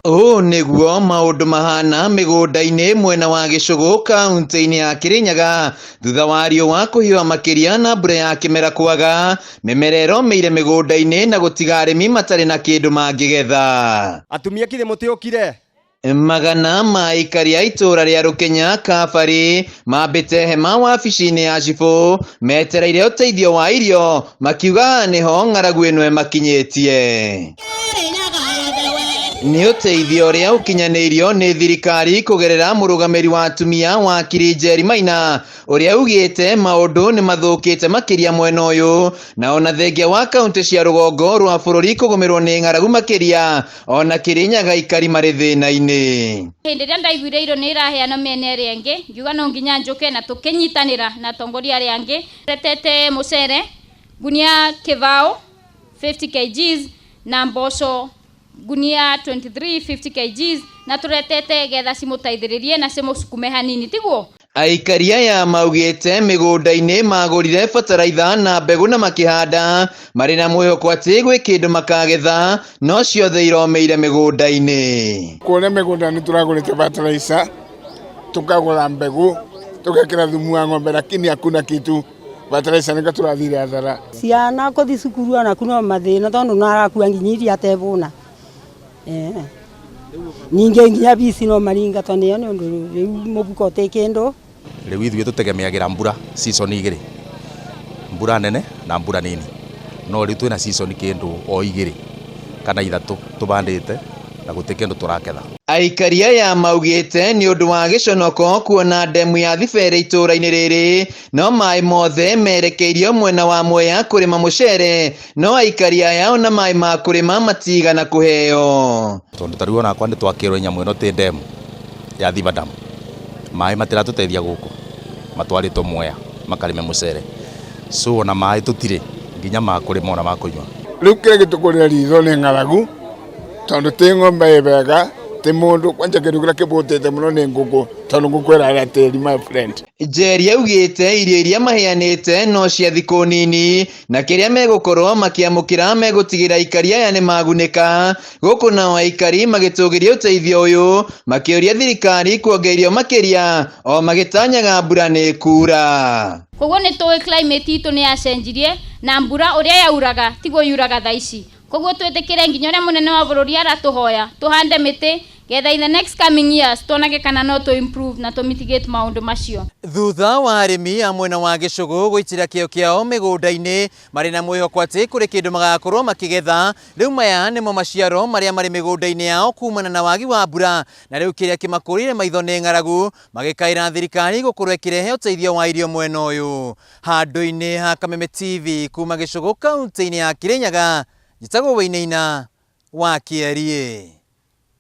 Ũũ nĩguo maũndũ mahana mĩgũnda-inĩ mwena wa Gĩcũgũ kauntĩ-inĩ ya Kĩrĩnyaga thutha wa riũa kũhiũha makĩria na mbura ya kĩmera kwaga, mĩmera ĩromĩire mĩgũnda-inĩ na gũtiga arĩmi matarĩ na kĩndũ mangĩgetha. Atumia kithĩ mũtiũkire? Magana ma aikari a itũũra rĩa Rũkenya Kabarĩ mambĩte hema wabici-inĩ ya cibũ metereire ũteithio wa irio makiuga haha nĩho ng'aragu ĩno ĩmakinyĩtie. Nĩ ũteithio ũrĩa ũkinyanĩirio nĩ thirikari kũgerera mũrũgamĩri wa atumia wakiri Njeri Maina ũrĩa ugĩte maũndũ nĩ mathũkĩte makĩria mwena ũyũ na ona thengia wa kaunti cia rũgongo rwa bũrũri kũgũmĩrwo nĩ ng'aragu makĩria ona Kĩrĩnyaga aikari marĩ thĩna-inĩ. Hĩndĩ ĩrĩa ndaiguire irio nĩ iraheanwo mĩena ĩrĩa ĩngĩ, ngiuga no nginya njũke na tũkĩnyitanĩra na atongoria arĩa angĩ. Retete mũcere ngunia kĩbaũ 50 kgs na mboco ngunia 23 50 kgs na tũretete getha cimũteithĩrĩrie na cimũsukume hanini tiguo? Aikari aya maugĩte mĩgũnda-inĩ magũrire bataraitha na mbegũ na makĩhanda marĩ na mwĩhoko atĩ gwĩ kĩndũ makagetha no ciothe iromĩire mĩgũnda-inĩ. Kũrĩa mĩgũnda nĩ tũragũrĩte bataraitha, tũkagũra mbegũ, tũgekĩra thumu wa ng'ombe lakini hakuna kitu bataraitha nĩkĩo tũrathire hathara. Ciana kũthi cukuru onaku no mathĩna tondũ no arakua nginya iria atebũna. Ningĩ nginya bici no maringatwo nĩyo nĩ ũndũ rĩu mũbuko ũtĩ kĩndũ. Rĩu ithuĩ tũtegemeagĩra mbura season igĩrĩ, mbura nene na mbura nini, no rĩu twĩna season kĩndũ o igĩrĩ kana ithatũ tũbandĩte na gũtirĩ kĩndũ tũraketha. Aikari aya maugĩte nĩ ũndũ wa gĩconoko kuona ndemu ya Thibere itũũra-inĩ rĩrĩ no maĩ mothe merekeirio mwena wa Mwea kũrĩma mũcere no aikari aya ona maĩ ma kũrĩma matigana kũheo. Tondũ ta rĩu onakwa nĩ twakĩrwo nyamũ ĩno tĩ ndemu ya Thiba Dam, maĩ matiratũteithia gũkũ matwarĩtwo Mwea makarĩme mũcere, so ona maĩ tũtirĩ nginya ma kũrĩma ona ma kũnyua. Rĩu kĩrĩa gĩtũkũrĩra ritho nĩ ng'aragu tondũ ti ng'ombe ĩ wega ti mũndũ kwanja kĩndũ kĩrĩa kĩbũtĩte mũno nĩ ngũkũ tondũ ngũkũ ĩrarĩa tĩri my friend. Njeri augĩte irio iria maheanĩte no cia thikũ nini na kĩrĩa megũkorwo makĩamũkĩra megũtigĩra aikari aya nĩ magunĩka gũkũ nao aikari magĩtũgĩria ũteithio ũyũ makĩũria thirikari kuonga irio makĩria o magĩtanyaga mbura nĩ kura. Koguo nĩ tũĩ climate itũ nĩ yacenjirie na mbura ũrĩa yauraga tiguo yuraga thaa ici. Koguo twĩtĩkĩre nginya ũrĩa mũnene wa bũrũri aratũhoya tũhande mĩtĩ getha in the next coming years tuonage kana no tũ improve na tũ mitigate maũndũ macio. Thutha wa arĩmi a mwena wa Gĩcũgũ gũitĩra kĩo kĩao mĩgũnda-inĩ marĩ na mwĩhoko atĩ kũrĩ kĩndũ magakorwo makĩgetha, rĩu maya nĩmo maciaro marĩa marĩ mĩgũnda-inĩ yao kumana na wagi wa mbura na rĩu kĩrĩa kĩmakũrĩire maitho nĩ ng'aragu magĩkaĩra thirikari gũkorwo ĩkĩrehe ũteithio wa irio mwena ũyũ. Handũ-inĩ ha Kameme TV kuma Gĩcũgũ kaunti-inĩ ya Kĩrĩnyaga, njĩtagwo Wainaina wa Kĩeriĩ.